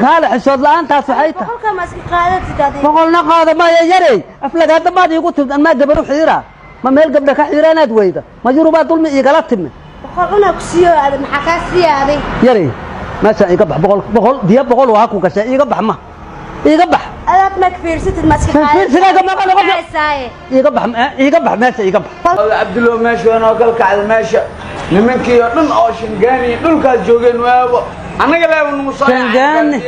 Kaale, xishood la'aantaas waxay tahay. Boqolka ma iska qaadatid adiga? Boqolna qaada maya. Yarey, aflagaada maad iigu timid? Anmaa gabar u xiira? Ma meel gabdha ka xiira inaad weyda? Ma Yurubaa dulmi iigala timid? 100 cunaa ku siiyo, aad maxaa kaa siiyaaday? Yarey, meeshaan iiga bax. 100, 100 diya, 100 waa ku gashay. Iiga bax, ma iiga bax. Adaad ma ka fiirsatid, ma iska qaadatid? Fiirsigaaga maqa noqon. Kacaysaye. Iiga bax, iiga bax meesha, iiga bax. Cabdullow, meesha waa noo kala kacda. Meesha nimankii oo dhan oo Shangaani dhulkaas joogeen waabo annaga leeba nagu soo. Shangaani.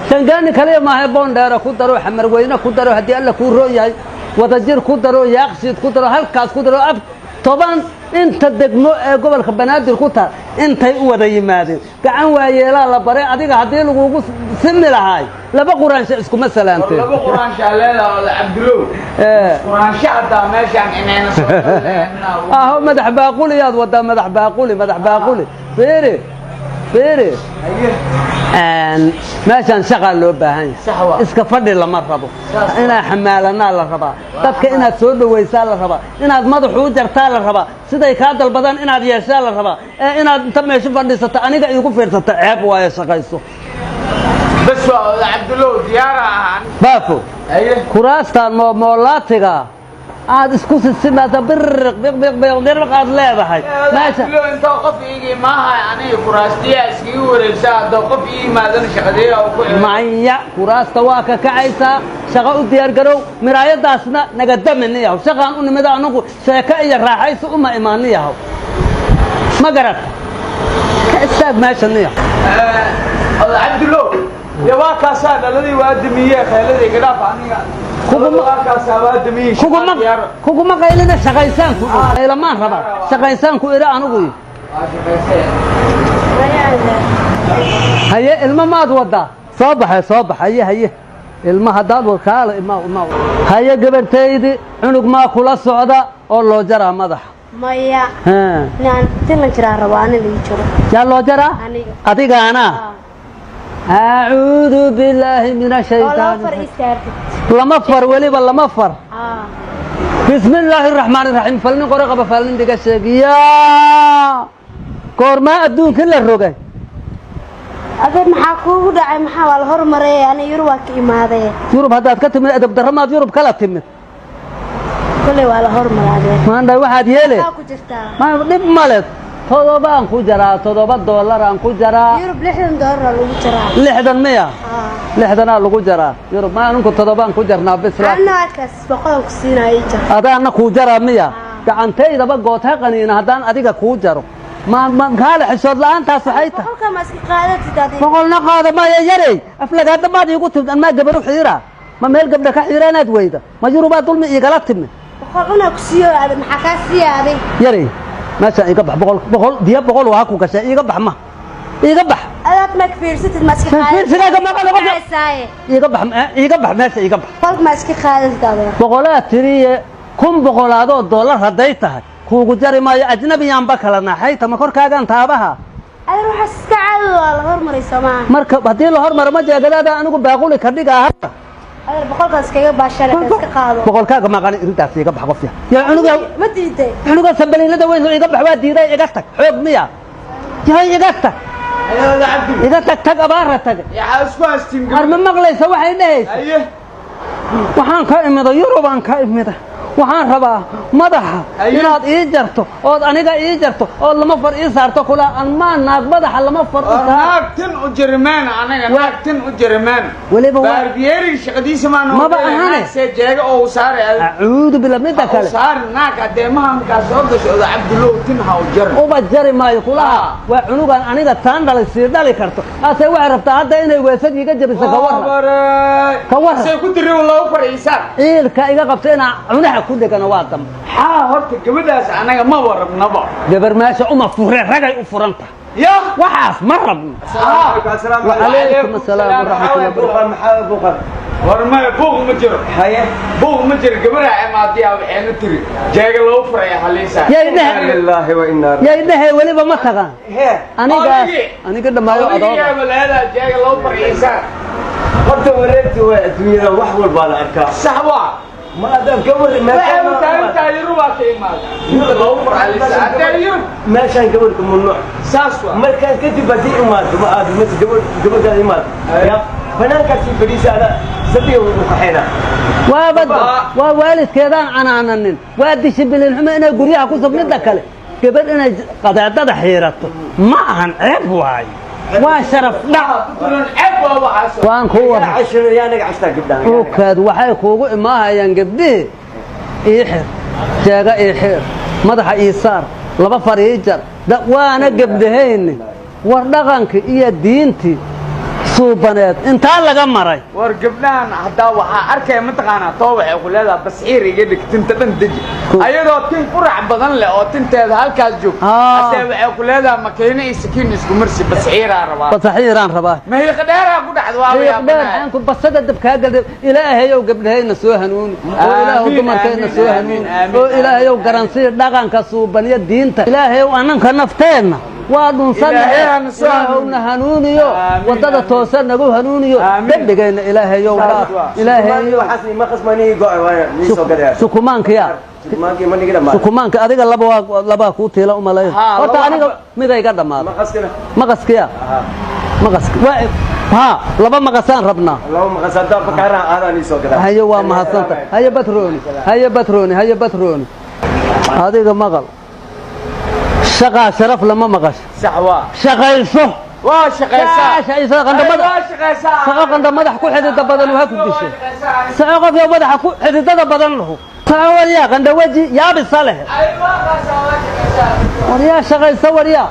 Shangaani kaliya maaha, Boondheera ku daro, Xamarweyne ku daro, haddii Alla kuu roon yahay, Wadajir ku daro, Yaaqshiid ku daro, halkaas ku daro, af 10 inta degmo ee gobolka Banaadir ku taal intay u wada yimaadeen. Gacan waayeelaa la baray. Adiga haddii lagugu simi lahaay, laba quraansho iskuma salaanteen. Laba quraanshaa leedaha, oda Cabdullow. Quraansho hataa meeshaan inayna soo. Aho, madax baaquliyaad wadaa, madax baaquli, madax baaquli. Fiiri, fiiri, meeshaan shaqaa loo baahan Sax yahay. waa. Iska fadhi lama rabo. Inaad xamaalanaa la rabaa, dadka inaad soo dhawaysaa la rabaa, inaad madaxu u jartaa la rabaa, siday kaa dalbadaan inaad yeeshaa la rabaa. Ee inaad inta meesho fadhiisata aniga iigu fiirsata ceeb waayo. Shaqayso. Bas waa, oda Cabdullow, diyaara ahaan. Baafo. Haye. Kuraastaan moolaatiga aad isku sisimaata, biriq biq biq biq biriq aad leedahay meesha. Cabdullow, intoo qof iiga imaaha, aniga kuraastiyaa iskaga wareegsa. Haddoo qof ii yimaadana shaqadeeya oo ku. Maya, kuraasta waa ka kacaysaa. Shaqo u diyaar garow. Miraayadaasna naga daminiyahow. Shaqaan u nimid anugu, sheeko iyo raaxaysi uma imaaniyahow. Ma garata? Ka istaag meesha, niyahow. Oda Cabdullow, dee waa kaasaa dhaladii waa damiye, khayladii iga dhaaf aniga. Waa kaasaa, waa damiyey. Kuguma kuguma qaylina. Shaqaysaanku qaylamaan rabaa, shaqaysaanku iri anugu. Waa shaqaysee. Haye, ilmo maad wadaa? Soo baxay, soo bax. Haye, haye, ilma haddaad wad, kaala ima ima. Haye, gabartaydi, cunug maa kula socda oo loo jaraa madaxa? Maya. Haa. Inaan tilan jiraa rabaa ani lii jiro. Yaa loo jaraa? Aniga. Adigaana? Acuudu billaahi min Oo laba ashaytaan. far ii saartid. Lama far, weliba lama far. Aa. Bismi illaahi araxmaan iraxiim. Falnin qore qaba, falnin dhiga sheeg. Yaa, goormaa adduunkii la rogay? Adeer, maxaa kuugu dhacay? Maxaa waa la hormaray? Ani Yurub waa ka imaaday. Yurub haddaad ka timid, edab darro maad Yurub kala timid? Kolley waa la hormaray, adeer. Maandhay, waxaad yeele. Maxaa ku jirtaa? Ma dhib male, 7-aan ku jaraa, $7 aan ku jaraa. Yurub $60 lagu jaraa. 60 miya? Aa. 60-aa lagu jaraa Yurub. Ma aninku 7-aan ku jarnaa bisla. Anna halkaas 100-an ku siinaya, ii jar. Adaana kuu jaraa miya? Gacantaydaba goodha qaniina haddaan adiga kuu jaro. Ma kaale, xishood la'aantaas waxay tahay. Boqolka ma iska qaadatid adiga? 100-na qaada maya. Yarey, aflagaada maad iigu timid? Anmaa gabar u xiira? Ma meel gabdha ka xiira inaad weyda? Ma Yurubaa dulmi iigala timid? 100 cunaa ku siiyo, aad maxaa kaa siiyaaday? Yarey, meeshaan iiga bax. 100, 100 diya, 100 waa ku gashay. Iiga bax, ma iiga bax. Adaad ma ka fiirsatid, ma iska qaadatid? Fiirsigaaga maqa noqon. Kacaysaye. Iiga bax, iiga bax meesha, iiga bax. Boqolka ma iska qaadatid, adeer? Boqolaad tiriye, 1000 boqolaadoo dollar hadday tahay kuugu jari maayo. Ajnabiyaanba kala naxayta ma korkaagaan taabaha? Adeer, waxaas iska caadi, waa la hormaray soomaa. Marka haddii la hormaro, ma jeegadaada anigu baaquli ka dhigaa hadda. Adeer, boqolkaas iskaga baashale, iska qaado. Boqolkaaga maqani, irintaas iiga bax. Qofya yaa cunuga. Ma diiday? Cunuga sambaliilada weyn iga bax. Waa diiday. Iga tag. Xoog miya yahay? Iga tag. Oda Cabdi. Iga tag, tag, abaara tag. Yaxaa isku haystiin? Ar ma maqlaysa waxay dhehaysa? Haye. Waxaan ka imida Yurubaan ka imida. Waxaan rabaa madaxa Haye. inaad ii jarto, ood aniga ii jarto, ood lama far ii saarto. Kula anmaa naag madaxa lama far u saar. Naag tin u jirimaan anaga, naag tin u jirimaan. Weliba baarbiyeeriga shaqadiisa maan. Maba ahane. See jeega oo u saaray? Acuudu bila mida kale. Saar naag adeemahankaa soo gasho, oda Cabdullow, tin ha u jarin. Uba jari maayo kulaha. Ah. Waa cunugan aniga taan dhalay sii dhali karto, ase waxay rabtaa hadda inay weesad iga jabiso. Ka warran? Ka warran? See ku diri loo fariisaa? Ciilka iga qabta inaa cunaha ku dhegano waa dambe. Xaa horta gabadhaas anaga ma warabnaba. Gabar meesha uma fure, ragay u furan tahay. Ya. Waxaas ma rabno. وعليكم السلام ورحمة الله وبركاته. War maya, buuq ma jiro. Haye. Buuq ma jiro. Gabadha imaadiyaa waxayna tiri jeega loo furaya haliisa. Yay dheh. Lilaahi wa inaa. Yay dhehe? Weliba ma taqaan. Hee. Anigaas aniga dhammaayo adooga. Odaygiiba leedaha jeega loo fariisaa. Horta wareegta waa adduunyada, wax walbaa la arkaa. Sax waa. Ma adaan gabar Waxay u taagan tahay Yurub waa ka imaaday. Haddee Yurub meeshaan gabarka mamnuuc. Saas waa. Markaan kadib haddii imaado ma aad mas gabadh gabadhaada imaado ya banaankaasi fadhiisa ana sadiga u kaxayna. Waaba waa waalidkeedaan canaananin, waa dishibiliin xumo inay guryaha ku sug. Midda kale, gabadh inay qadeedada xiirato ma ahan, ceeb waayo, waa sharaf dhac. Puntland ceeb waa waxaas. Waan kuu wada cashiro yaa naga cashtaa gabdhahan. Ukaad waxay kuugu imaahayaan gabdhihii: ii xir jeega, ii xir madaxa, ii saar laba far, ii jar. Waana gabdhahayni. War dhaqankii iyo diintii suubaneed intaa laga maray. War gabdhahan haddaa waxaa arkaya, mataqaanaa, too waxay ku leedahay basxiir iga dhig, tinta dhan deji, ayadoo tin qurac badan leh oo tinteeda halkaas joogto. Ah. Haddee waxay ku leedahay makiino iyo sakiin isku marsi, basxiiraa rabaa. Basaxiiraan rabaa. Ma hiiq dheeraa ku dhacda waa Xiiq dheer aanku basada dabkaa galda. Ilaahayow gabdhahayna soo hanuuni oo ilaahow Aamiin, dumarkayna aamiin, soo aamiin, hanuuni aamiin, oo ilaahayow garansii dhaqanka suubaniyo diinta. Ilaahayow annanka nafteenna waa dhunsannahe. Ilaahay hana soo Ilaahowna hanuuniyo. Aamiin, Waddada aamiin. toosan nagu hanuuniyo. Aamiin. Dembigayna Ilaahayow dhaaf. Saas waa. Ilaahayow Waxaas ma khasmani go'ay waa ni soo gadaya. Sukumaankiya. Sukumaankii ma niga dhamaa. Sukumaanka adiga laba waa labaa kuu tiila umalayn. Haa, horta laba aniga xabo. mida iga dhammaada. Maqaskana. Maqaskiya, maqaski waa haa, laba maqasaan rabnaa. Laba maqas haddaa bakaaraha aadaan ii soo gadaa. Haye, waa mahadsanta. Haye batrooni, haye batrooni, haye batrooni. Adiga maqal, shaqaa sharaf lama maqasho. Sax waa. Shaqayso. Waa shaqaysaa. Shaqayso qandhamada. Waa shaqaysaa. Soco, qandha madax ku xidida badan waa ku dishay. Soco, qofka madaxa ku xididada badan lahu. Soco waryaa, qandha weji yaabisa leh. Ay, waa kaasaa, waa shaqaysaa. Waryaa, shaqayso waryaa.